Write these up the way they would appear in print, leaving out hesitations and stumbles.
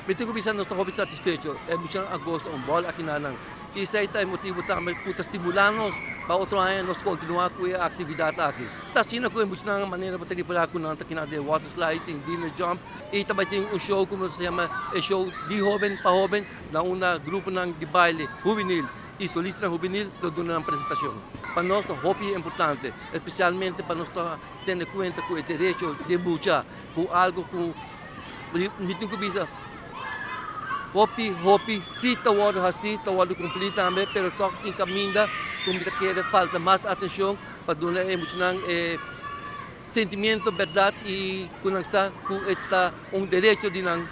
Mi tin ku bisa nos ta hopi satisfecho, e muchanan a gosa un bòl aki na nan. I esei ta e motibu tambe ku ta stimulá nos pa otro aña nos kontinuá ku e aktividat aki. Ta asina ku e muchanan manera bo ta ripará ku nan ta kina den water slide, tin dinner jump i ta bai tin un show ku nos ta yama e show di hoben pa hoben na unda gruponan di baile hubenil i solistanan hubenil lo duna nan presentashon. Pa nos ta hopi importante, espesialmente pa nos ta tene kuenta ku e derecho di mucha ku algu ku Mi tin ku bisa hopi hopi si ta wòrdu hasí, ta wòrdu kumplí tambe, pero tòg tin kaminda ku mi ta kere falta mas atenshon pa duna e muchanan e sentimiento bèrdat i ku nan sa ku e ta un derecho di nan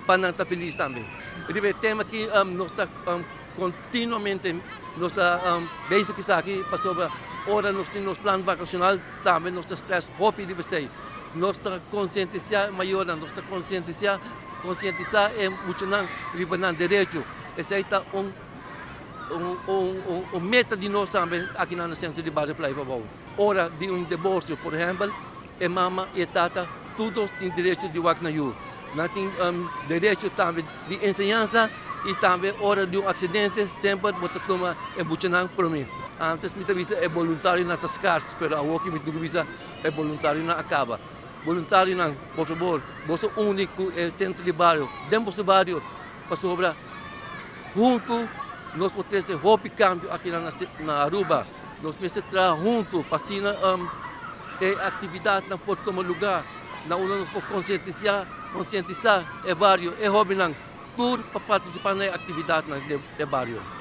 pa nan ta felis tambe. Riba e tema aki nos ta kontinuamente nos ta bezig ku esaki pasobra ora nos tin nos plan vakashonal tambe nos ta strès hopi riba esei. Nos ta konsientisá e mayornan, nos ta konsientisá konsientisá e muchanan riba nan derecho. Esei ta un un un meta di nos tambe aki na Sentro di Bario Playa Pabou. Ora di un diborsio, por ehèmpel, e mama i e tata tur dos tin derecho di wak nan yu. Nan tin derecho tambe di enseñansa i tambe ora di un aksidente semper bo ta tuma e muchanan promé. Antes mi ta bisa e boluntarionan ta skars, pero awoki mi tin ku bisa E boluntarionan a kaba. Boluntarionan, por fabor, boso uni ku e sentro di bario den boso bario pasobra huntu nos por trese hopi kambio aki na Aruba. Nos mester traha huntu pa asina e aktividatnan por tuma lugá na unda nos por konsientisiá, konsientisá e bario, e hóbennan tur pa partisipá na e aktividatnan den e bario.